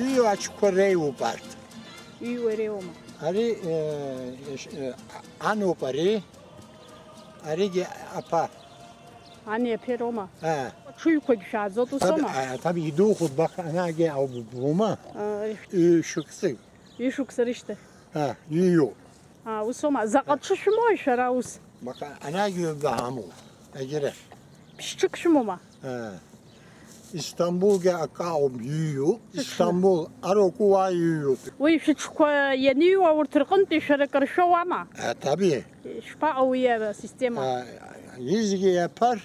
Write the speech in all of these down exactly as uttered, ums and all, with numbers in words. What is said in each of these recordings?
Иҩу ачқәа реиуоуп арҭ. Иҩуа иреиуоума? Ари, э, еш-, э, ануп ари. Аригьы аԥа. Ани аԥеи роума? Э. Аҽыҩқәагь шәааӡоит, усоума? Ҭаб-, а, ҭаб идухәыҭ баха анагьы аубума? Э, Ҩ-шықәсык. Ҩышықәса рышьҭахь. Э, иҩу. А, усоума? Заҟа ҽы шәымоуи шәара ус? Баха анагьы ҩба ҳамоуп. Егьирахь. Ԥшьҽык шәымоума? Э. Истамбулгьы акы ауп, иҩуп. Ишыҽны. Истамбул, ароку уа иҩуп. Уи шәыҽқәа ианыҩуа урҭ рҟынтәи шәара акыр шәоуама? Э, таби. Ишԥаҟоу уи асистема? Э, изегьы иаԥар,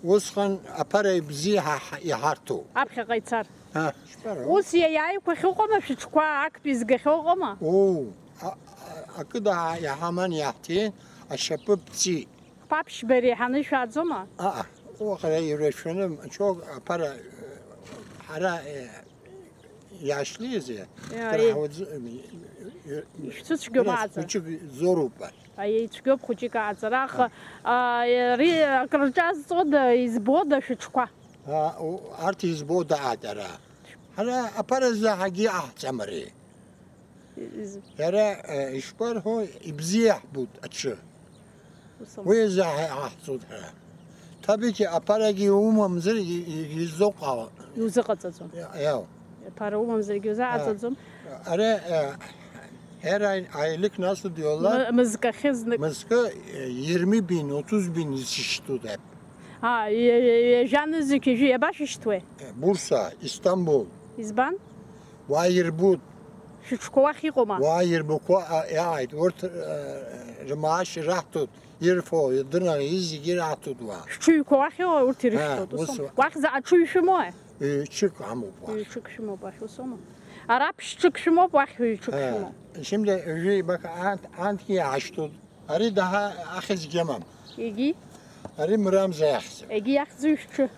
усҟан аԥара ибзиа ҳа-, ҳа-, иҳарҭоуп. Аԥхьаҟа ицар. Э, шԥароу? Ус иаиааиқәахьоу ыҟоума шәыҽқәа, актәи згахьоу ыҟоума? Уу, а, а, акы даа-, иаҳаман иаҳҭеит, ашьапы ԥҵәеит. Ԥаԥшьба иреиҳаны ишәааӡома? Аҟа, уаҟа ирацәаны, ачоу аԥара, ҳара, э, иаашьлизи, Иа, кыр иа. ҳауаӡ-, э, э, Ишәцәыцәгьоума кыр аҵа? Хәыҷык зоруп ар. Аиеи, цәгьоуп хәыҷык ааҵара, аха, Ҳа. а, ари акрырҿазҵода, избода шәыҽқәа? А, у-, арҭ избода аҵара? Ҳара аԥара заҳагьы аҳҵам ари. Из- Иара, э, ишԥарҳәо, ибзиа иаҳбоит аҽы. Ус ауп. Уи азы ҳа-, ҳаҳҵоит ҳара. Ҭабиқьи аԥарагьы умамзар, и-, и-, изоуҟало. Иузыҟаҵаӡом. Иа-, иау. Аԥара умамзаргьы иузыҟаҵаӡом. А, ара, э, ҳәара айлык насыдиола. М-, мызкахьы знык. Мызкы, э, йырми бин, отыз бин изышьҭоуп. А, е-, е-, ҩажәа нызқь ижәи иабашәышьҭуеи? Э, Бурса, Истамбул. Избан? Уа ирбут. Шәыҽқәа уахь иҟоума? Уа ирбақәа, а, иааит. Урҭ, э, рмаашьа раҳҭоит, ирфо, ирдырны, изегьы раҳҭоит уа. Шәҽыҩқәа уахь иҟоу урҭ ирышәҭоит, Ҳа, ус ус аума? Уа. Уахь заҟа ҽыҩ шәымоуи? Ҩ-, ҽык амоуп уахь. Ҩ-, ҽык шәымоуп уахь, ус аума? Ара ԥшь ҽык шәымоуп, уахь ҩ-, ҽык Ҳа. Шәымоуп. Шьымда ҩажәи бака анҭ, анҭгьы иаашьҭоит. Ари даҳа ахьӡгьы амам. Егьи? Ари Мрамза иахьӡуп. Егьи иахьӡу ишәҽы?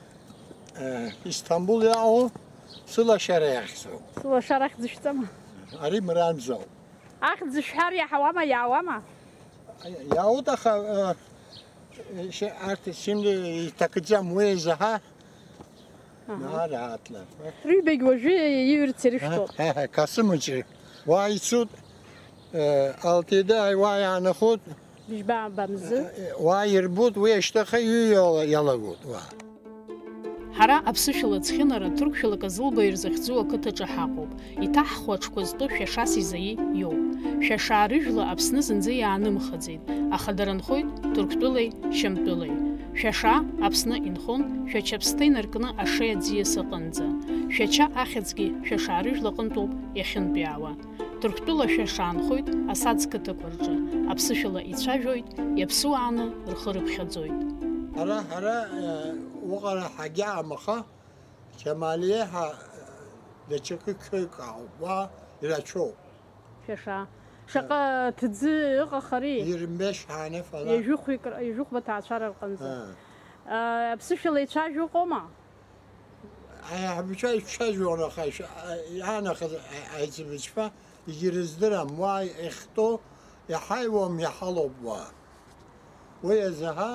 Э, Истамбул иаауа, сылашара иахьӡуп. Сылашара ахьӡ шәҵама? Ари Мрамзоуп. Ахьӡ шәҳәар иаҳауама, иаауама? Иаауеит, аха, э, ш-, арҭ сымли иҭакӡам уи заҳа. Аҳа. Наараатла. Рыҩбагь уажәы иҩырц ирышәҭоуп. Ҳа, ҳа, ҳа, Касымыч, уа ицуп, э, Алтида, уа иаанахәыт. Быжьба бамзы. Э, уа ирбут, уи ашьҭахьы иҩ иала-, иалагоит, уа. Ҳара аԥсышәала Цхинара, ҭырқәшәала Кызылбаҩ рзыхьӡу ақыҭаҿы ҳаҟоуп. Иҭаҳхуа аҽқәа зтәу Шәашас изаи иоуп. Шәашаа рыжәла Аԥсны зынӡа иаанымхаӡеит, аха дара нхоит Ҭырқәтәылеи Шьамтәылеи. Шәашаа Аԥсны инхон Шәача аԥсҭа инаркны Ашеи аӡиас аҟынӡа. Шәача ахьӡгьы Шәашаа рыжәла аҟынтәоуп иахьынтәиаауа. Ҭырқәтәыла Шәашаа нхоит асаӡ қыҭақәа рҿы, аԥсышәала ицәажәоит, иаԥсуааны рхы рыԥхьаӡоит. Ҳара, ҳара, э, уҟара ҳагьаамаха, Қьамалиа ҳәа, э, даҽакы қык ауп, уа ирацәоуп. Шәаша. Шаҟа ҭӡы ыҟахари? Ирымбеш ҳанеф ала. Ҩажәихәик-, ҩажәихәба ҭаацәара рҟынӡа. Аа. А, аԥсышәала ицәажәо ыҟоума? Аиҳабацәа ицәажәон, аха ишәа-, а, иаанахаз а-, аиҵбыҵәқәа егьырыздырам, уа иахьтәоу иҳаиуам, иҳалоуп уа. Уи азы ҳа,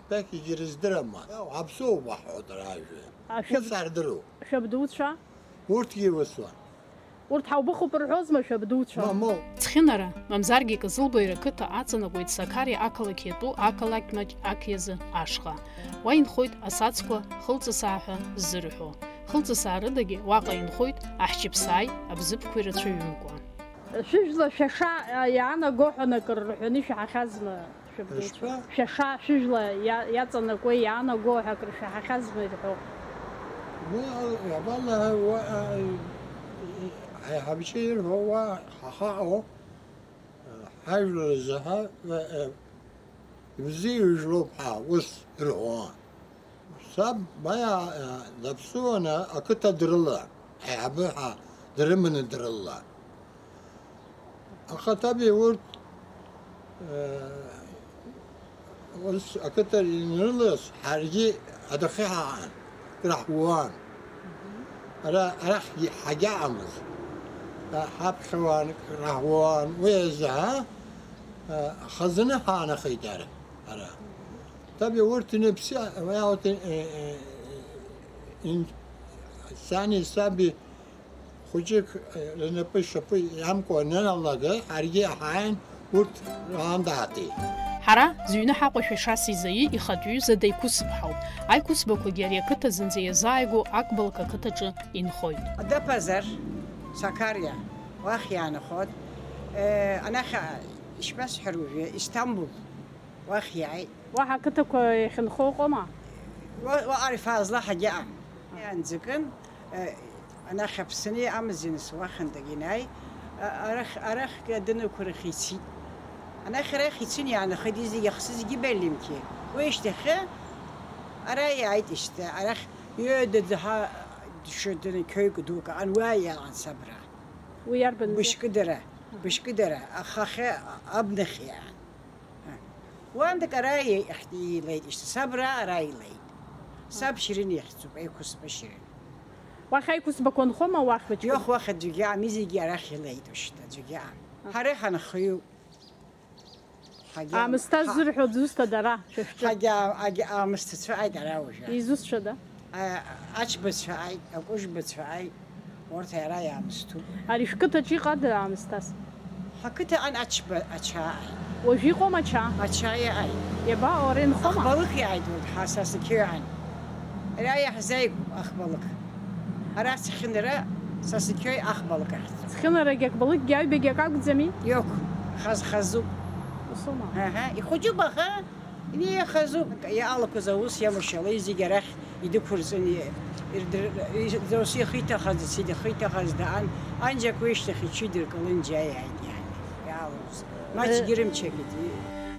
пек егьырыздырам уа. Аԥсуоуп уаҳҳәоит ара ажәа. А, шәаб-, Ус ардыруп. Шәабдуцәа? Урҭгьы усуан. Урҭ ҳаубыхуп рҳәозма шәабдуцәа? Мамоу. Цхинара, мамзаргьы Кызылбаҩра қыҭа аҵанакуеит Сақариа ақалақь иатәу ақалақь маҷ ақиазы ашҟа. Уа инхоит асацқәа Хылҵысаа ҳәа ззырҳәо. Хылҵысаа рыдагьы уаҟа инхоит аҳҷыԥсааи абзыԥқәеи рацәаҩымкәа. Шәыжәла шәаша иаанаго ҳәа акыр рҳәаны ишәаҳахьазма? Шәабдуцәа. Ишԥа? Шәаша, шәыжәла иа-, иаҵанакуеи иаанаго ҳәа акры шәаҳахьазма ирҳәо? Уа, абалаҳәа, уа, а, и-, и-, ҳаиҳабацәа ирҳәо, уа, ҳахаҟоу, а, ҳажәлар рзы ҳа, а, а, ибзиа ижәлоуп ҳәа, ус ирҳәо. Саб, маиа, а, даԥсуаны ақыҭа дрыла, аиҳабы ҳәа дрыманы дрыла. Ахаҭаби урҭ, э, ус ақыҭа инрылаз, ҳаргьы адәахьы ҳаан, краҳуан. Ара, арахьгьы ҳагьаамыз. Ҳаԥхьауан, краҳуан. Уи азы, ҳа, э, хазына ҳаанахеит ара, ара. Таби урҭ иныԥсиа-, уи аут, э, э, ин-, сани саби Хәыҷык рнапы шьапы иамкуа ананалага, ҳаргьы иаҳааин урҭ раан даатит. Ҳара зыҩны ҳаҟоу Шәашас изаиы ихатә ҩыза деиқәсыԥҳауп. Аиқәсбақәагьы ари ақыҭа зынӡа иазааигәоу Акбалк ақыҭаҿы инхоит. Адапазар, Сақариа, уахь иаанхоит. Анахь ишԥасҳәар уажәы, Истамбул, уахь иааит. Уаҳа ақыҭақәа иахьынхо ыҟоума? Уа, уаҟа фазла ҳагьаҟам. Ианӡакын, э, анахь Аԥсны иҟамзи нас уахьынтәгьы ианааи, а, арахь, арахь адәынақәа рахь ицит. Анахь арахь ицын иаанхеит, изегь ахсызгьы Берлинки. Уи ишьҭахьы ара иааит ишьҭа, арахь ҩыдаӡаҳа дшыдын қьоҩк дук аҟан уа иаан сабра. Уи иарбан? Бышькыдара, Бышькыдара, ахахьы абнахь иаан. Уандак ара илеит, ишьҭа саб ара илеит. Саб Шьрин ихьӡуп, аиқәсба Шьрин. Уахь аиқәсбақәа нхома уахь быҷкәын? Иох уахь аӡәгьы аам, изегьы арахь илеит ушьҭа, аӡәгьы аам. Ҳара иҳанхаҩу. Ҳагьа- Аамысҭа ҳа- ззырҳәо дызусҭада ара, шәа шәҿы? Ҳагьа- ҳагьа- Аамысҭацәа ааит ара уажәы. Изусҭцәада? А- Ачбацәа ааит, акәыжбацәа ааит. Урҭ ара иаамысҭуп. Ари шәқыҭаҿ иҟада аамысҭас? Ҳақыҭаҟан Ачба ача ааит. Уажә иҟоума ача? Ача иааит. Иабаҟоу, ара инхома? Ахбалықь иааит урҭ ҳа са сықьҩан. Ара иаҳзааигәоуп ахбалықь. Ара схьынра са сықьҩ ахбалықь ахьӡуп. Схьынрагьы акбалықьгьы аҩбагьы акы акәӡами? Иоук, хаз-хазуп. Усоума? Аҳа, ихәыҷуп аха. Иахазу иалақәаз аус иамоушьала, зегь арахь идәықәырҵан, ирдыр-, ус ихы иҭахаз, зегь ихы иҭахаз даан, анџьак уи ишьҭахь иҽидыркылан џьа иааит, иаалоз. Маҷгьы рымчакит.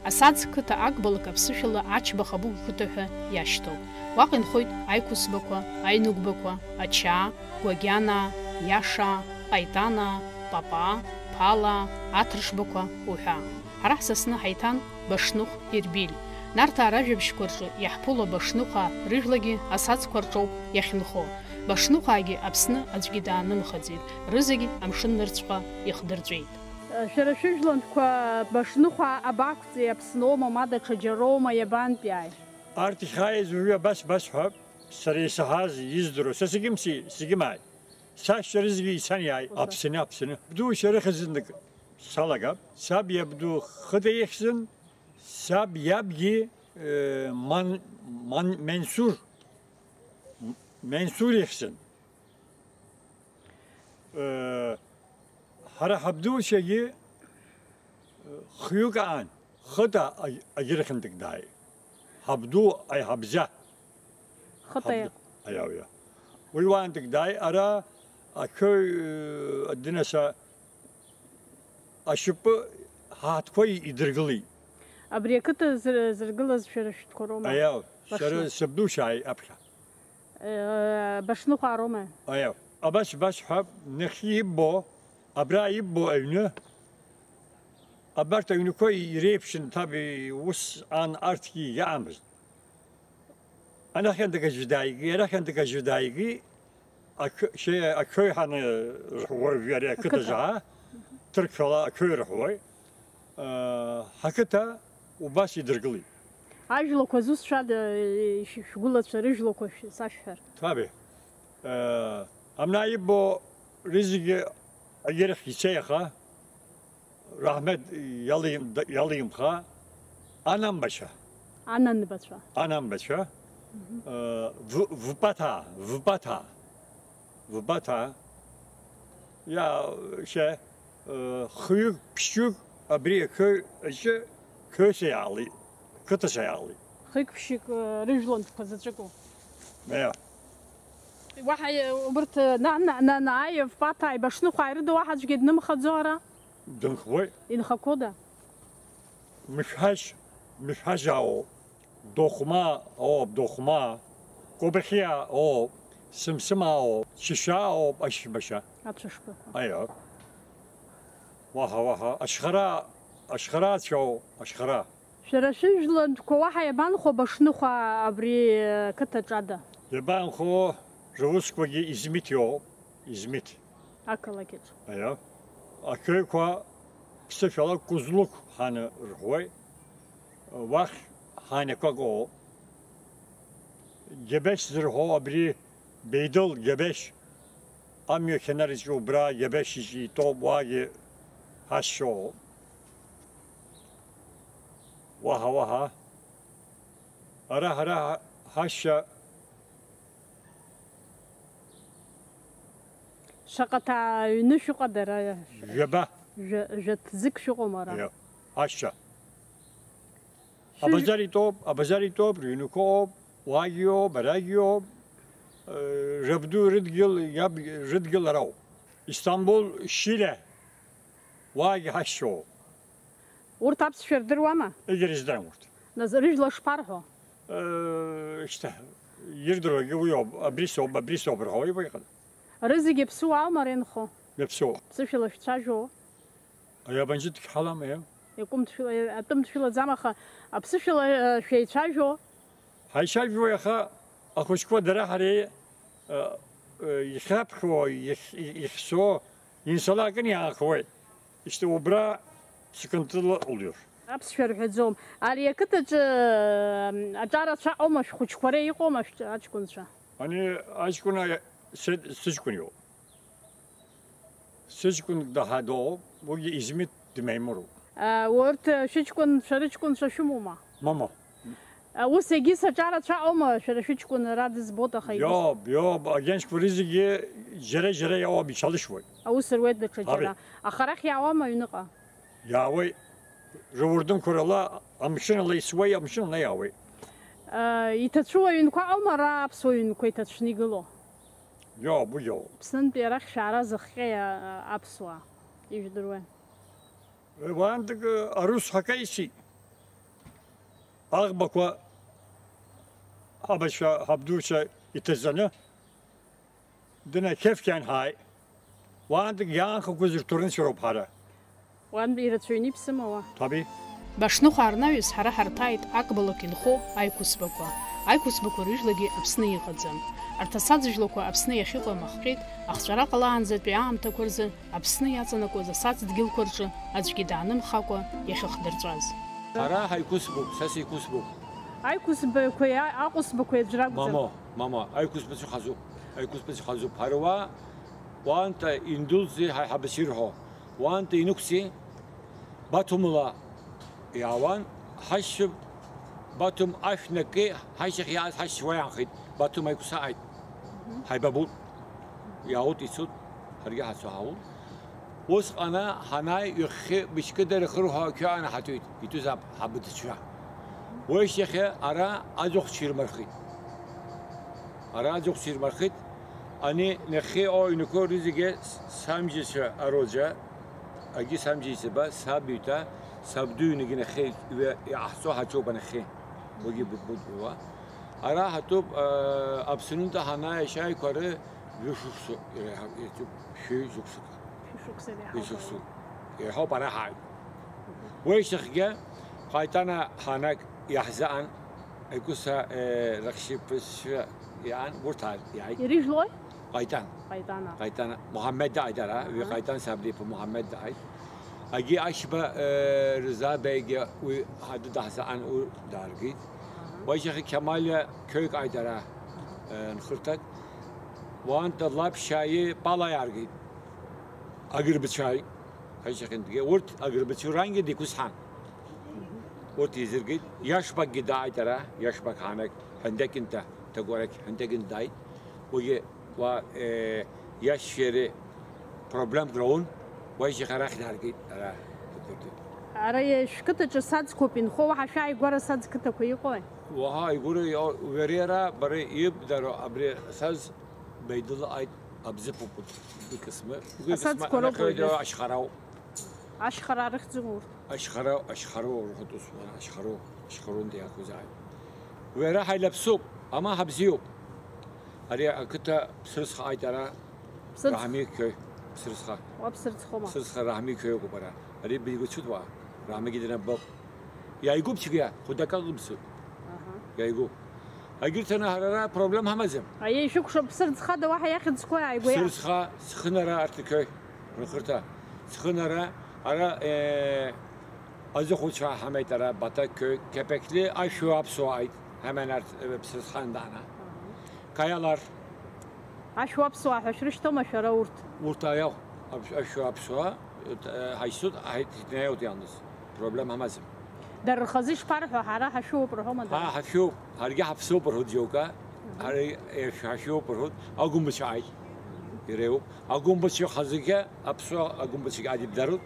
Асаӡ қыҭа Акбалк аԥсышәала Ачба Хабыгә қыҭа ҳәа иашьҭоуп. Уаҟа инхоит Аиқәсбақәа, Аинугбақәа, Ачаа, Гәагьанаа, Иашаа, Ҟаитанаа, Папаа, Ԥалаа, Аҭыршбақәа уҳәа. Ҳара ҳсасны ҳаиҭан Башныхә Ербиль. Нарҭаа ражәабжьқәа рҿы иаҳԥыло Башныхәаа рыжәлагьы асаӡқәа рҿоуп иахьынхо. Башныхәаагьы Аԥсны аӡәгьы даанымхаӡеит, рызегь амшын нырцәҟа ихдырҵәеит. Шәара шәыжәлантәқәа Башныхәаа абақәҵеи, Аԥсноума, ма даҽа џьароума, иабантәиааи? Арҭ ихааиз уажәы абас басҳәап, сара исаҳаз, издыруа, са сегьымси, сегьымааит. Сашьцәа рызегьы ицан иааит. Аԥсны, Аԥсны. Абду шьарыха знык салагап. Саб иабду хыда ихьзын, саб иабгьы, э, Ман-, Ман-, Менсур, Менсур ихьзын. Э, ҳара ҳабдуцәагьы, э, хҩык аан. Хыта агьырхьынтәык дааит. Ҳабду аиҳабза. Хыта Ҳабду- иҟ- Аиа, аиа. Уи уаантәык дааит, ара ақыҩ, э, адынаса ашьапы ҳаҭқәа идыргылеит. Абри ақыҭа зыр-, зыргылаз шәара шәтәқәа роума? Аиа, шәара Башныхә. Сабду шәааи аԥхьа. Э, Башныхәаа роума? Аиа. Абас, абас ҳәа, нахьхьи иббо, абра иббо аҩны, абарҭ аҩнқәа иреиԥшын, ҭаб ус ан арҭгьы иаамызт. Анахьынтәгьы аӡәы дааигеит, арахьынтәгьы аӡәы дааигеит, ақы-, шье-, ақыҩ ҳаны рҳәуа, ари ақыҭа Ақыҭа. Заа, ҭырқәшәала ақыҩ рҳәуеит. Ҳақыҭа убас идыргылеит. Ажәлақәа зусҭцәада, шә-, шәгәылацәа рыжәлақәа шә-, сашәҳәар? Ҭабе. Амна ибо рызегьы агьырахь ицеи аха, раҳмеҭ иалим-, иалимха, анамбацәа. Ананбацәа. Анамбацәа. Мгм. Э, в-, впата, впата. Вбаҭаа, иа-, шьа, э, хҩык, ԥшьҩык абри ақыҩ аҿы қыҩса иаалеит, қыҭаса иаалеит. Хҩык-ԥшьҩык, э, рыжәлантәқәа заҵәыку? Иа. Уаҳа, э, убырҭ, э, на-, на-, на-, нааи, Впаҭааи, Башныхәааи рыда уаҳа аӡәгьы днымхаӡо ара? Дынхоит. Инхақәода? Мышәҳәашь, мышәҳәашьаауоуп. Дохәмаа, оо, Дохәмаа, Кәыбахьиаа, оо, Сымсымаа, оо, Шьышьаа, оо, Ашьбашьа. Ацәышбақәа. Аио. Уаҳа, уаҳа, Ашьхараа, Ашьхараацәа, оо, Ашьхараа. Шәара шәыжәлантәқәа уаҳа иабанхо Башныхәаа абри қыҭаҿ ада? Иабанхо, русқәагьы Измит иоуп, Измит. Ақалақьаҿ. Аио. Ақыҩқәа ԥсышәала Кәызлықә ҳәа рҳәуеит. Уахь ҳанақәак ыҟоуп. Гьабешь зырҳәо абри Беидыл Гьабешь. Амҩа ахьанарыҷу убра Гьабешьыжь итәоуп, уаагьы ҳашьцәоуп. Уаҳа, уаҳа. Ара ҳара ҳашьа Шаҟа ҭаа-, ҩны шәыҟа дара? Жәаба. Жәа-, жәа-ҭӡык шәыҟоума ара? Иа, ашьа. Шәыжә- Абазар итәоуп, абазар итәоуп, рыҩнқәа ыҟоуп, уаагьы иоуп, арагьы иоуп. Э, рабду рыдгьыл, иаб рыдгьыл ароуп. Истамбул, Шьиле, уаагьы ҳашьцәоуп. Урҭ аԥсшәа рдыруама? Егьырҭ издырам урҭ. Нас рыжәла шԥарҳәо? Э, шьҭа, ирдыруагьы уи ауп, абри соуп, абри соуп рҳәауа иҟан. Рызегьы аԥсуааума ара инхо? Иаԥсоуп. Ԥсышәала шәцәажәо? Ари абанџьы дқьҳалам, иа? Иакәым дшәыла-, атәым дшәылаӡам, аха аԥсышәала, э, шәеицәажәо? Ҳаицәажәо иаха ахәыҷқәа дара ҳареи, э, э, ихьаԥхьо, ихь-, ихьсо, инсалакын иаахуеит. Ишьҭа убра сыкынтыла улҩр. Аԥсшәа рҳәаӡом. Ари ақыҭаҿы, э, аҿар ацәа ыҟоума, шәхәыҷқәа ара иҟоума, шәҿ-, аҷкәынцәа? Ани аҷкәын ая-, сыҷкәын иоуп. Сыҷкәын даҳадоуп, уигьы Измит дмеимыруп. А, урҭ, э, шәыҷкәынцәа рыҷкәынцәа шәымоума? Мама. А, ус егьыс аҿар ацәа ыҟоума, шәара шәыҷкәын ара дызбоит, аха егьыс? Иоуп, иоуп, агьаншьқәа рызегьы џьара-џьара иауам, ичалышьуеит. Аус руеит даҽа џьара. Аха арахь иаауама аҩныҟа? Иаауеит. Рыурдымқәа рыла, амшын ала исуеит, амшын ала иаауеит. Э, иҭацәу аҩнқәа аума ара аԥсуа ҩнқәа иҭацәны игылоу? Иоуп, уи иоуп. Аԥснынтәи арахь шәаара зыхҟьеи, а, аԥсуаа, ижәдыруеи? Уаантәык арус ҳакаисит. Аӷбақәа ҳабацәа, ҳабдуцәа иҭаҵаны, дына қьефқьан ҳааит. Уаантәык иаанхақәаз рҭоурынцәа роуп ҳара. Уантәи ирацәаҩны иԥсыма уа? Таби. Башныхәа арнаҩыс ҳара ҳарҭааит ақбалақь инхо аиқәыцбақәа. Аиқәыцбақәа рыжәлагьы Аԥсны иҟаӡам. Арҭ асаӡ жәлақәа Аԥсны иахьыҟам ахҟьеит, ахҵәара ҟалаанӡатәи аамҭақәа рзы Аԥсны иаҵанакуаз асаӡ дгьылқәа рҿы аӡәгьы даанымхакәа иахьыхдырҵәаз. Ара ҳаиқәыцбоуп, са сеиқәыцбоуп. Аиқәыцбақәеи а-, аҟәыцбақәеи аӡә ракәӡам. Мамо, мамо, аиқәыцбацәа хазуп, аиқәыцбацәа хазуп. Ҳара уа, уаанӡа индәылҵи ҳаиҳабыс ирҳәо, уаанӡа инықәси, Баҭумла иаауан, ҳашьцәа Баҭум ашә накки, ҳашьҭахь иааз ҳашьцәа уа иаанхеит, Баҭум аиқәсааит. Ҳаибабут, иаауеит, ицоит, ҳаргьы ҳацо ҳаауеит. Усҟан ҳанааи, ҩахьхьи быжькыдара хырҳәа ақьы анаҳаҭәеит, итәызаап ҳабыдцәа. Уи ашьҭахь ара аӡахәцәа ирмырхит. Ара аӡахәцәа ирмырхит. Ани нахьхьи аҩнқәа рызегьы самжьацәа ароуӡәа, агьы самжьеицаба, саб иҩҭа, сабду иҩнгьы нахьхьи иҩа-, иҟаҳҵо ҳаҿоуп анахьхьи. Уигьы ббоит уа. Ара ҳатәуп, э, Аԥсынтәа ҳанааи ашьааиқәа ры Жәышықәсоуп, иреиҳау, иаҿуп, шәи шықәсык. Шәи шықәса иреиҳауп. Шәи шықәсык. Иреиҳауп ара ҳааит. Уи шьҭахьгьы Ҟаитана ҳанак иаҳзаан, Аикәыса, э, рахьшьыԥышьа иаан, урҭ ааит, иааит. Ирыжәлои? Ҟаитан. Ҟаитана. Ҟаитана. Муҳаммед дааит ара, уи Аҳа. Ҟаитан саб иԥа Муҳаммед дааит. Агьи Ашьба, э, Рза беигьы уи ҳаду даҳзаан, уи дааргеит. Аҳа. Уи шьҭахь Қьамалиа Қьоик ааит ара, э, нхырҭак. Уантәи Лаԥшьааи Пала иааргеит. Агрбцәааи, ҳаишьахьынтәгьы, урҭ агрбцәа рангьы деиқәысҳан. Урҭ еизыргеит, Иашбакгьы дааит ара, Иашбак ҳанак, Ҳәандаки Нҭа, Ҭагәарақь Ҳәандаки Нҭа дааит. Уигьы уа, э, иашьцәеи иареи проблемк раун, уа ишьҭахь арахь дааргеит, ара. Ара шәқыҭаҿы саӡқәоуп инхо, уаҳа шәааигәара саӡ қыҭақәа иҟои? Уаҳа ааигәара ио-, уи ари ара, бара ибдаро, абри саӡ Беидылааит, абзыԥуп, уи Кысмы. Уи Кысмы Асаӡқәа роуп анахьоугьы уажәы. Ашьхараоуп. Ашьхара рыхьӡума урҭ? Ашьхара, ашьхароу рҳәатәы усуан, ашьхароу, ашьхароу нтәи иаақәызааит. Уи ара ҳаилаԥсоуп, ама ҳабзиоуп. Ари ақыҭа Ԥсырӡха ааит ара, Ԥсырӡ- Раҳми Қьои, Ԥсырӡха. Уа Ԥсырӡхома? Ԥсырӡха Раҳми Қьои ыҟоуп ара. Ари бигәацәытәуа, Раҳмигьы днаббап. Иааигәоуп цәгьа, хәдакы ыҟамзу. Аҳа. Иааигәоуп. Агьырҭ ана ҳара ара проблем ҳамаӡам. Аиеи, шәыкәшоуп, Ԥсырӡхада уаҳа иахьӡқәа ааигәа иа- Ԥсырӡха, Цхынара арҭ Қьои, рынхырҭа. Цхынара, ара, э, Аӡахәыцәа ҳамеит ара, Бата Қьои, Кепекли, Ашәуа аԥсуаа ааит, ҳаман арҭ, э, Ԥсырӡхан даана. Аҳа. Каялар, Ашәуа аԥсуаа ҳәа шәрышьҭома шәара урҭ? Урҭ аиаҳә-, ашәуа аԥсуаа, э, ҳаишьҭоуп, ҳаит-, ҳаиҭнеиуеит иалныз. Проблема ҳамаӡам. Дара рхазы ишԥарҳәо, ҳара ҳашәуоуп рҳәома дара? Ҳа ҳашәуоуп, ҳаргьы ҳаԥсуоуп рҳәоит џьоукы, ҳара иашәа-, ҳашәуоуп рҳәоит, агәымбацәа ааит. Иреиуоуп. Агәымбацәа хазыгьы аԥсуа агәымбацәагьы адибдарут.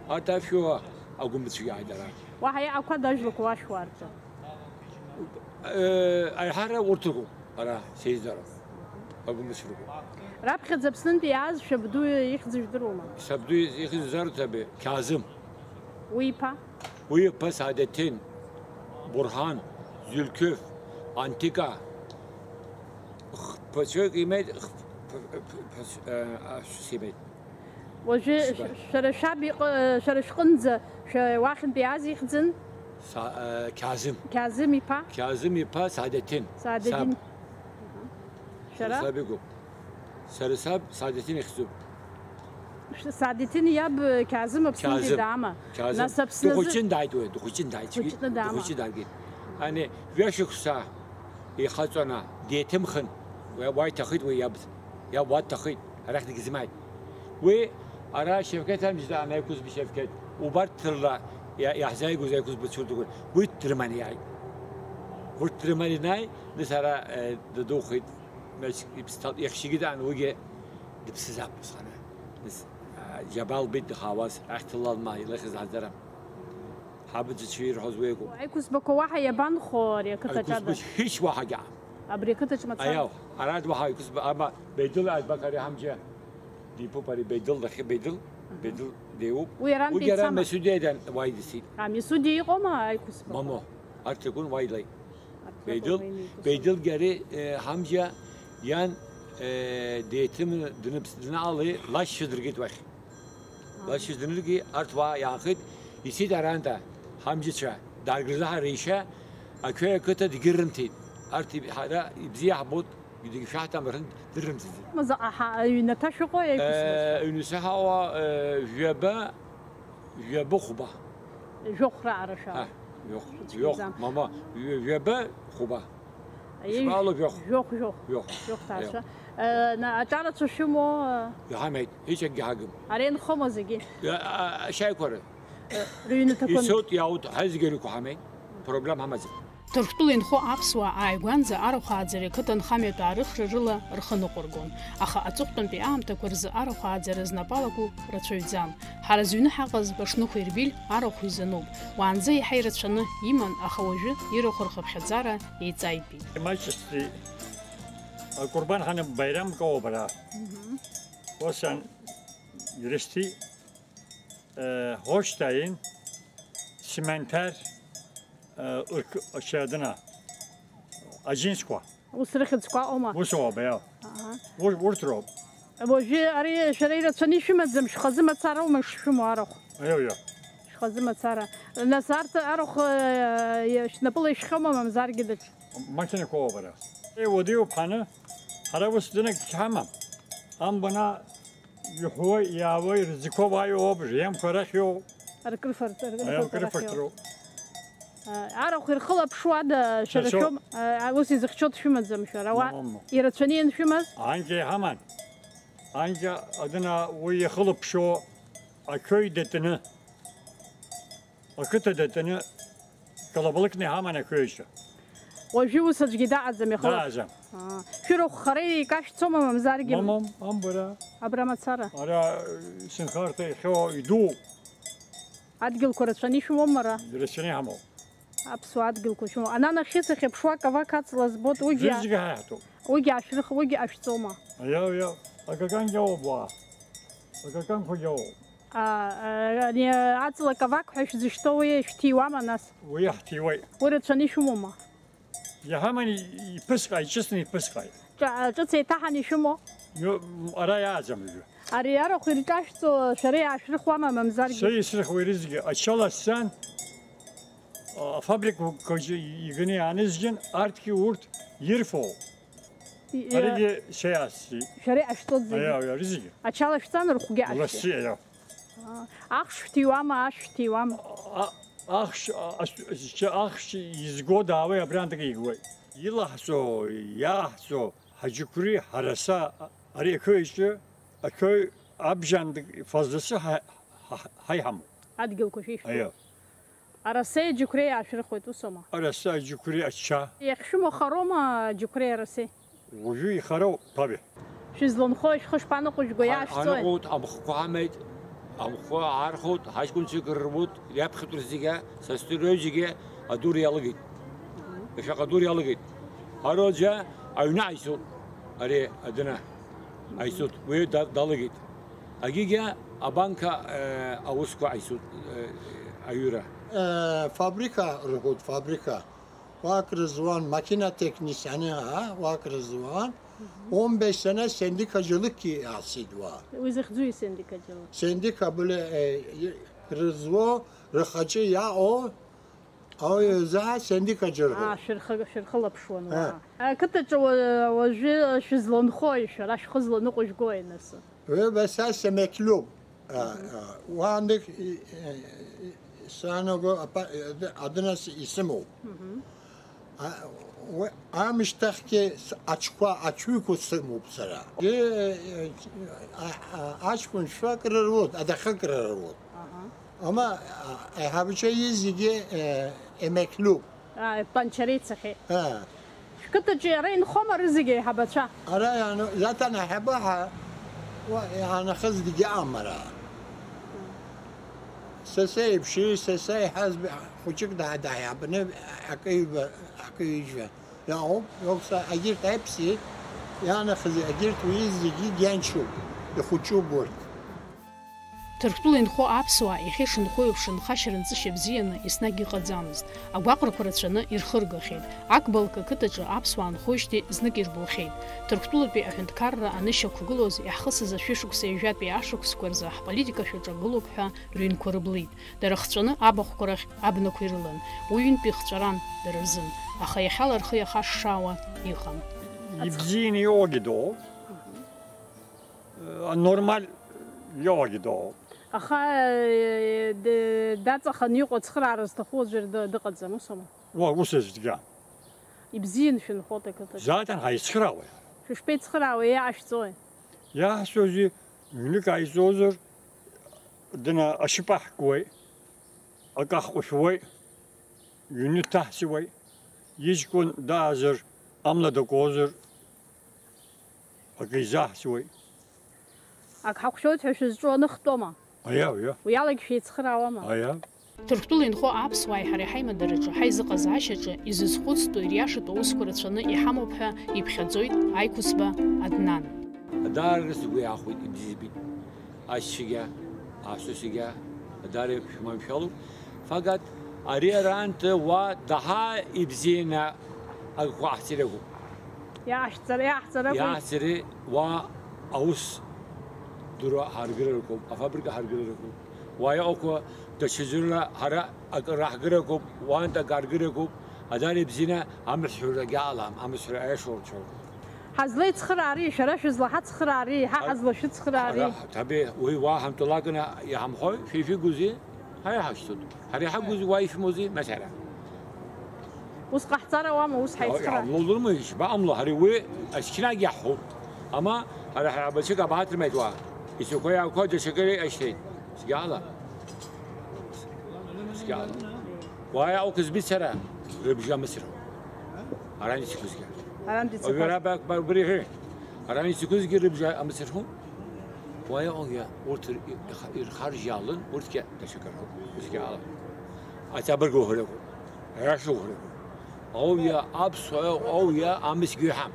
Арҭ ашәуа агәымбацәагьы ааит ара. Уаҳа иҟақәада ажәлақәа уашәуа арҿы? Аиҳара урҭ ргәы, ара сеизара. Агәымбыцә ргәы. Раԥхьаӡа Аԥснынтәи иааз шәабду ихьӡ жәдыруама? Сабду ихьӡ зарҭабе, Қьаазым. Уи иԥа? Уи иԥа Саадеҭин, Бурҳан, Зулқьеф, Антика. Хԥацәык имеит, хԥ-, ԥ-, ԥ-, ԥацә-, э, ашәс имеит. Уажәы Ишԥа? Шәара шәаб иҟ-, шәара шәҟынӡа шәа-, уахьынтәи иааз ихьӡын? Са-, э, Қьаазым. Қьаазым иԥа? Қьаазым иԥа Саадеҭин. Саадеҭин. Саб. Шәара? Саб игәоуп. Сара саб Саадеҭин ихьӡуп. Шәа-, Саадеҭин иаб, э, Қьаазым Аԥсынтәи Қьаазым. Даама? Қьаазым. Нас Аԥсны азы Дыхәыҷын дааит уи, дыхәыҷын дааит. Дыхәыҷны даама? Дыхәыҷы дааргеит. Ани жәашықәса ихаҵәаны деиҭымхын. Уи уа иҭахеит уи иаб. Иаб уа дҭахеит. Арахь дыгьзымааит. Уи ара Шевкет амжьда анаиқәызби Шевкет, убарҭ рыла иа-, иаҳзааигәаз аиқәызбацәа урҭ ргәы, уи дрыманы иааит. Урҭ дрыманы ианааи, нас ара, э, дадухеит, нас иԥсҭа-, иахьшьгьы даан, уигьы дыԥсызаап усҟаны. Нас, а, џьабаа лбеит дыхаауаз, ахьҭа лалма илыхьыз аӡара. Ҳабацәа ирҳәоз уи акәым. Аиқәызбақәа уаҳа иабанхо ари ақыҭаҿ ада? Аиқәызбақәа ҳәыш уаҳагьы аам. Абри ақыҭаҿ мацара? Аиау, арантә уаҳа аиқәызба-, ама Беидыл аӡбак ари ҳамџьа дипуп, ари Беидыл дахьы, Беидыл, Беидыл деиуп. Уи арантәи Уигьы ара ицама? Месудиа идан уа идысит. А, Месудиа иҟоума аиқәызбақәа? Момо, арҭ ракәын уа илеит. Арҭ Беидыл, ракәын уа инеиқәызбақәа. Беидылгьы ари, э, ҳамџьа иан, э, деиҭымны дныԥс-, днаалеи лашьцәа дыргеит уахь. Лашьцәа даныргьы, арҭ уа иаанхеит, ицеит арантәи ҳамџьыцәа, дааргазаҳар еишьа, Ақьои ақыҭа дегьы рымҭеит. Арҭ иб-, ҳара ибзиа ҳбоит, дегьы шәаҳҭам рҳәан, дырымҭаӡеит. Мазаҟа ҳа-, аҩнаҭа шәыҟоу, аиқәызбаша? Э, аҩнаҭа ҳауа, э, жәаба, жәаба хәба. Жәохә раара шәала. Ҳа, жәохә, Шәыцәгьаӡам. Жәохә, мама, жәа-, жәаба хәба. Ишԥаҟало жәохә? Жәохә, жәохә. Жәохә. Жәохә ҭаацәа. Аио. Э, на-, аҿарацәа шәымоу, э? Иҳамеит, ишьакгьы ҳагым. Ара инхома зегьы? Иа-, а-, ашьаиқәа ры-, Э, рыҩнаҭақәа. Ицоит, иаауеит, ҳазегьы рықәҳамеит. Проблема ҳамаӡам. Ҭырқәтәыла инхо аԥсуаа ааигәанӡа арахә ааӡара ақыҭанхамҩатә аарыхра рыла рхы ныҟәыргон, аха аҵыхәтәантәи аамҭақәа рзы арахә ааӡара знапы алаку рацәаҩӡам. Ҳара зыҩны ҳаҟаз Башныхә Ербиль арахә изануп. Уаанӡа иаҳа ирацәаны иман, аха уажәы ирахә рхыԥхьаӡара еиҵаитәит. Имаҷысти акурбан ҳаны байрам кауа бара. Мгм. Осан ирысти, э, ҳошьҭаин, симентар, э, ырк-, ачадына, аџьынџьқәа. Ус рыхьӡқәа ыҟоума? Ус ауп, аио. Аҳа. Ур-, урҭ роуп. Уажәы ари шәара ирацәаны ишәымаӡам, шәхазы мацароума ишшәымоу арахә? Аио, аио. Шәхазы мацара. Нас арҭ арахә, э, шәнапыла ишәхьоума, мамзаргьы даҽа? Машьынақәа ыҟоуп ара. Э, уадаҩуп ҳаны, ҳара ус дынагь ҳамам. Амбана Иҳәуа, иаауа, ирзықәа уа иоуп, жәиамқәа рахь иоуп. Аркрыфарҭ-, Аиа, аркрыфарҭа рахь аркрыфарҭа иоуп. Роуп. А, арахә ирхылаԥшуада, шәара Шәа шәоуп. Шәоуп, а, ус изыхьчо дшәымаӡам шәара, уа Мамоу. Ирацәаны ианшәымаз? Анкьа иҳаман. Анкьа адына уи иахылаԥшуа ақьои датәаны. Ақыҭа датәаны. Калабалыкны иҳаман ақәеишьа. Уажәы ус аӡәгьы даҟаӡам, иахылаԥш-, Даҟаӡам. Аа. Шәырахә хара икашәцома, мамзаргьы? Мамам, амбара. Абра мацара? Ара, э, сынхарҭа иахьоу идууп. Адгьылқәа рацәаны ишәымоума ара? Ирацәаны иҳамоуп. Аԥсуа адгьылқәа шәымоуп. Ананахьы сахьыԥшуа, Кавак аҵла збоит, уигьы Зегьы ҳаиҳәатәуп. Уигьы ашәрых-, уигьы ашәҵома? Аиау, иау. Акакангьы ауп уа. Акаканқәагьы ауп. А, а, ани, аҵла кавак ҳәа шәзышьҭоу уи шәҭиуама нас? Уи ҳҭиуеит. Уи рацәаны ишәымоума? Иаҳаман и-, иԥысҟааит, иҿыцны иԥысҟааит. Ҿа-, ҿыц еиҭаҳаны ишәымоу? Ио-, ара иааӡам уажәы. Ари арахә ирҿашәҵо шәара иаашәрыхуама, мамзаргьы? Са исрыхуеит рызегьы, ачала сцан, афабрикақәа иганы иаанызжьын, арҭгьы урҭ ирфоу. И-, Аригьы сеиасси. Шәара иҟашәҵоит зегьы? Аиа, аиа, ари зегьы. Ачала шәҵан, рхәгьы ашәҵа? Ласси, аиа. Аа, ахш шәҭиуама, ашә шәҭиуама? А-, ахш, а-, ас-, зча-, ахш изго даауеи, абрантәгьы игуеит. Илаҳҵо, иаҳҵо, Аџьықәреи ҳараса ари ақыҩаҿы ақыҩ абжьандак фазласы ҳа-, ҳа-, ҳаиҳамоуп. Адгьылқәа шәишәҭ. Аио. Арасеи аџьықәреи аашәырхуеит, усоума? Араса аџьықәреи ача. Иахьшәымоу хароума аџьықәреи арасеи? Уажәы ихароуп, ҭабе. Шәызланхои, шәхы шԥаныҟәыжәго, иаашәҵои? Аныҟәоит, амхқәа амеит, амхқәа аархәоит, ҳаҷкәынцәа акыр рбоит, иаԥхьатәра зегьы, сасдырҩаҩ зегьы адур иалагеит. Ишаҟа адур иалагеит. Ароџьа аҩны аицуп, ари адына аицуп, уи да-, далагеит. Агьигьы абанка, э, аусқәа аицуп, э, аҩыра. Э, фабрика рҳәоит, фабрика. Уа акрызуан, макьына технисиани, а, уа акрызуан. Мгм. Омбеи сана сендика џьалыкгьы иаасит уа. Уи захьӡу исендика џьалык? Сендика быле, э, рызуо, рхаҿы иаҟоу, ауаҩы изы сендика џьыргоуп. Аа, шәырхы-, шәырхылаԥшуан уа. Ақыҭаҿы уа-, уажәы шәызланхои, шәара шәхы зланыҟәыжәгои, нас? Ҩба са сымеклуб. А, а, уаандак, и, и, и, саного апа-, э, ад-, адынас исымоуп. Мгм. А, уи, амышьҭахьгьы с-, аҽқәа, аҽыҩқәа сымоуп сара. Е, е, а, а, аҷкәын шәак рыруеит, адахак рыруеит. Аҳа. Ама, а, аиҳабацәа зегьы, э, имеклуб. Аа, панчара ицахьеит. Аа. Шәқыҭаҿы иара инхома рызегьы аиҳабацәа? Ара иану-, иаҭан аиҳабы ҳа-, уа-, иаанахызгьы аҟам ара. Саса иԥши, саса иҳазб-, хәыҷык даа-, дааиҳабны акы ҩба, акы ҩажәа. Иаауп, иоуп са, агьырҭ аиԥси, иаанахыз агьырҭ уи зегьы гьанчуп, ихәыҷуп урҭ. Ҭырқәтәыла инхо аԥсуаа иахьа ишынхо еиԥш нхашьа-нҵышьа бзианы еснагь иҟаӡамызт. Агәаҟрақәа рацәаны ирхыргахьеит. Ақбалқь ақыҭаҿы аԥсуаа нхоижьҭеи знык ирбылхьеит. Ҭырқәтәылатәи аҳәынҭқарра анышьақәгылоз иаҳхысыз ашәышықәса ҩажәатәи ашықәсқәа рзы ҳполитика шәаҿагылоуп ҳәа рыҩнқәа рыблит. Дара хҵәаны абахәқәа рахь абнақәа ирылан. Уи ҩынтә ихҵәаран дара рзын, аха иахьала рхы иахашшаауа иҟан. Ибзианы иоуагьы дыҟоуп. Анормал иоуагьы дыҟоуп. Аха, э, д-, даҵаханы иҟоу ацхыраара зҭаху аӡәыр ды-, дыҟаӡам, усоума? Уа, ус аӡәгьы. Ибзиан шәынхоит ақыҭаҿы. Заҟантә ҳаицхыраауеи? Шәышԥеицхыраауеи, иаашәҵои? Иаҳҳәозеи, ҩнык ааизозар, дына ашьапы аҳкуеит, акы аҳҟәышәуеит, ҩны дҭаҳҵауеит, иҷкәын даазар, амла дакуазар, акы изаҳҵуеит. Ак ҳақәшәоит ҳәа шәызҿу аныхтәома? Аиа, аиа. Уи алагь шәеицхыраауама? Аиа. Ҭырқәтәыла инхо аԥсуааи ҳареи ҳаимадараҿы, ҳаизыҟазаашьаҿы изызхәыцтәу ириашатәу аусқәа рацәаны иҳамоуп ҳәа иԥхьаӡоит Аиқәыцба Аднан. Даара сгәы иахәеит, ибзиабеит. Аччагьы, асусигьы, даара шәманшәалоуп. Факат, ари араанӡа уа даҳа ибзианы агәқәа ҟаҳҵар акәуп. Иаҳҵар, иаҳҵар акәу? Иаҳҵари уа аус дыруа ҳаргылар акәуп, афабрика ҳаргылар акәуп. Уа иҟақәа даҽаӡәырла ҳара акы раҳгар акәуп, уантә акы аргар акәуп. Адаара ибзианы амысҳәарагьы алам, амысҳәара аиашоу рцәоуп. Ҳазлеицхыраари, шәара шәызлаҳацхыраари, ҳа Ҳа-, ҳазлашәыцхыраари? Ҳара, ҳҭабе, уи уа ҳамтәалакны иҳамхои, шәа ишәыгузеи? Ҳа иҳашьҭоуп. Ҳара иҳагузеи, уа ишәымоузеи, нас ҳара? Ус ҟаҳҵар ауама, ус ҳаицхыраара? Иҟамло лырмои, ишԥаҟамло, ҳара уи ачқьнагь иаҳҳәоуп. Ама, ҳара ҳаибашьык абааҭырмеит уа. Ицақәа иаақәа даҽакы иҟашьҭеит. Сгьала. Сгьала. Уа иаауқәа збит сара, рыбжьы амысырхо. Арантә ицықәызгьы. Арантә ицықәыз. Уажәы ара ба-, ба-, убри иҳәеи. Арантә ицықәызгьы рыбжьы амысырхо. Уа иҟоугьы урҭ ир-, иха-, ирхаржьаалон, урҭгьы даҽакы рҳәон. Усгьы ала. Аҵабырг уҳәарақәоуп. Аиаша уҳәарақәоуп. Ауаҩы аԥсуа, ауаҩы амысгьы иҳәам.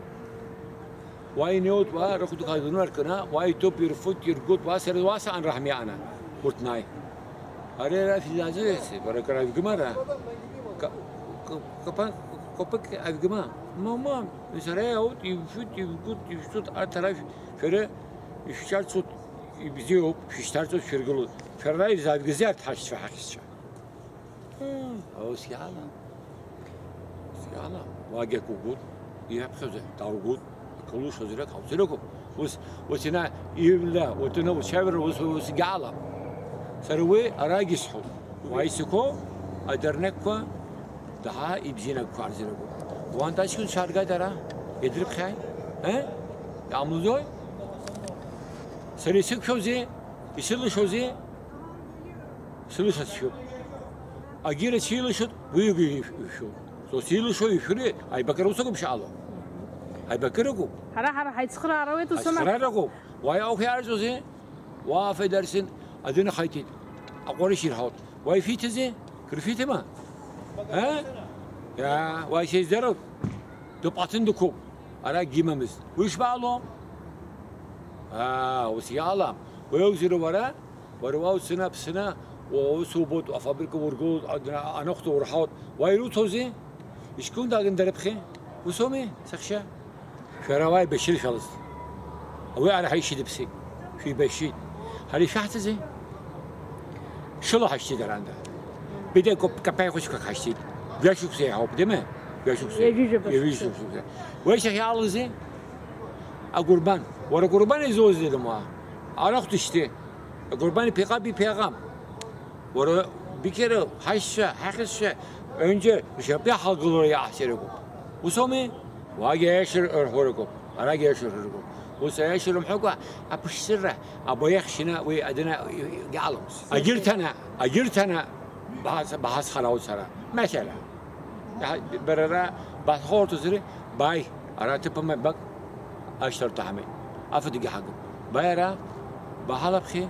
Уа инеиуеит, уа рыхәдақәа дунаркны, уа иҭоуп, ирфоит, иргоит, уа сара уа саан раҳмиаана, урҭ наи. Ари ара физаӡырҩацы, бара кара авгымара. Ка-, ка-, капа-, копык авгыма. Мама, сара иаут, ифҩит, ифгәыт, ифҵәыт, арҭ ара шәара ишәҿарҵоит, ибзиоуп, шәышьҭарҵоит, шәыргылоит. Шәара изаавгазеи арҭ ҳашьцәа, ҳахьшьцәа? Ус иаала. Ус иаала. Уагьы акы угәыт, иаԥхьаӡа, даугәыт, акы улшозар, акы ҟауҵар акәым. Ус, ус ина, ивла, утәаны уцәажәара, ус, ус иаала. Сара уи арагь исҳәоит. Уа исықәу, адернеққәа, даҳа ибзианы агәқәа арзар акәым. Уантә аҷкәынцәа ааргааит ара, идырԥхьааит. Э? Иаамлузои? Сара исықәшәозеи? Исылшозеи? Сылшазшәоуп. Агьира силшоит, уигьы ишәшәоуп. Сосилшо ишәри, аибакыра усакәым шаало. Аибакыракәуп. Ҳара, ҳара ҳаицхыраара ауеит, ус ана- Ацхыраара ыҟоуп. Уа иаухьи арҵәозеи? Уа афедарсин адын ахаиҭеит. Аҟәарышь ирҳаут. Уа ишәиҭазеи? Кыр шәиҭама? Э? Иа, уа ишеиздароуп. Дыҟәаҭын дықәуп. Ара гимамызт. Уи шбаало? Аа, ус иалам. Уеузыр уара? Уара уа уцаны Аԥсны, уа ус убоит, афабрика ургылоит, адна-, анахәҭа урҳаут. Уа ируҭозеи? Ишкундагын дарыԥхьи? Усоми, сахьа? Шәара уа ибашьыр шәалаз. Уи ара ҳаишьит иԥсит. Шәибашьит. Ҳара ишәаҳҭази? Шыла ҳашьҭит аранда. Беде коп-, капеи хәыҷқәак ҳашьҭит. Жәашықәса иаҳауп, деме? Жәашықәса. Ҩажәижәаба шықәса. Ҩажәижәаба шықәса. Уи сахьаалази? Агәырбан. Уара агәырбан изоуз дедымуаа? Арахә дышьҭи. Агәырбан иԥиҟап, иԥиҟам. Уара, бикьыра, ҳаишьцәа, ҳахьызшьа, ҩнџьа ршьапы иаҳалгалоит иааҳцаракуп. Усоуми? Уагьы аиаша рҳәаракуп, арагьы аиаша рҳәаракуп. Ус аиаша рымҳәакәа, аԥшӡара, абаиахьшьна уи адына иаламыс. Агьырҭана, агьырҭана, баҳац-, баҳацхарауцара. Мешара. Бара ара баҳхоурҭозари? Бааи, ара ҭыԥ амаҩбак ашьҭарҭа ҳамеит. Афатәгьы ҳагым. Бааи ара, баҳалаԥхьи,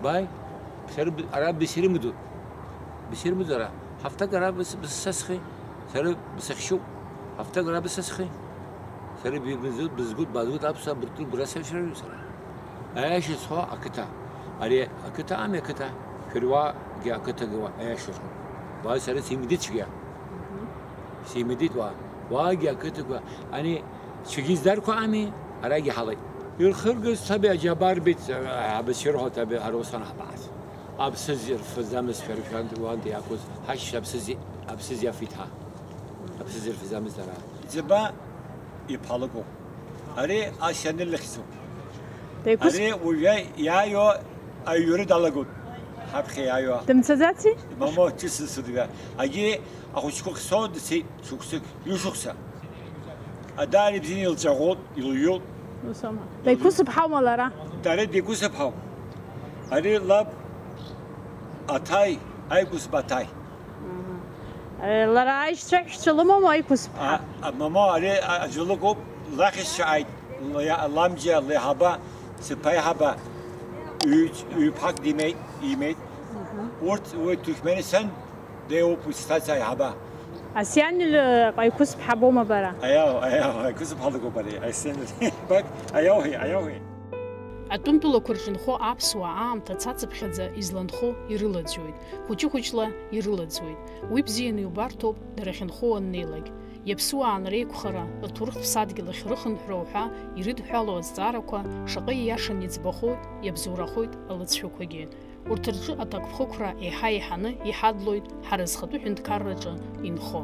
бааи. Сара б-, ара бсырмыду. Бсырмыду ара. Ҳафҭак ара быс-, бысасхи. Сара бсыхьшьуп. Ҳафҭак ара бысасхи. Сара би-, бызу-, бызгәыд, базгәыд аԥсуа быртәы гәра сашәаҩу сара. Аиаша сҳәо ақыҭа. Ари ақыҭа ами ақыҭа. Шәаруагьы ақыҭа гыуа аиаша сҳәо. Уа сара симдыцәгьа. Симидит уа. Уаагьы ақыҭақәа, ани цәгьы здарқәа ами, арагьы ҳалеит. Ирхыргаз ҭабиа џьабар бит, абасирҳәа ҭабиа ҳара усҟан ҳабааз. Аԥсызи рфызамыз шәара шәан-, уанти иақәыз, ҳашьцәа аԥсызи, аԥсызи афит ҳа. Аԥсызи рфызамыз дара. Ӡыба иԥҳа лыгуп. Ари ас ианылыхьӡуп. Деиқәс- Ари уажәы иааиуа аҩра далагоит. Ҳаԥхьа иааиуа. Дымцаӡаци? Мамо, ҿыц дсыдга. Агьи ахәыҷқәа хсо дцеит шықәсык, ҩышықәса. Адаара ибзианы илҵәаӷәоуп, илҩуп. Ус аума? Деиқәсыԥҳаума лара? Дара деиқәсыԥҳауп. Ари лаб Аҭаи, Аиқәсыԥ Аҭаи. Аҳа. Е, лара аишьцәа-аҳәшьцәа лымоума, Аиқәсыԥҳа? А, а, мамо, ари, а, аӡәы лыгуп, лахьышьцәа ааит, лиа-, ламџьа, леиҳаба, сыԥаиҳаба, ҩ-, ҩ-ԥҳак димеит, имеит. Аҳа. Урҭ уи Туркменистан деиуп, уи сҭаца аиҳаба. Асианил, е, Аиқәсыԥҳа боума бара? Аиау, аиау, Аиқәсыԥҳа лыгуп ари, Асианил. Бак, аиауҳәеи, аиауҳәеи. Атәым тәылақәа рҿы инхо аԥсуаа аамҭа цацыԥхьаӡа изланхо ирылаӡҩоит, хәыҷы-хәыҷла ирылаӡуеит. Уи бзианы иубарҭоуп, дара ахьынхо уаннеилак. Иаԥсуаа анреиқәхара, рҭоурыхтә ԥсадгьыл ахь рыхынҳәра уҳәа ирыдҳәалоу азҵаарақәа шаҟа ииашаны иӡбахоит, иабзоурахоит алыҵшәақәагьы. Урҭ рҿы аҭакԥхықәра еиҳа еиҳаны иҳадлоит ҳара зхатәы ҳәынҭқарраҿы инхо.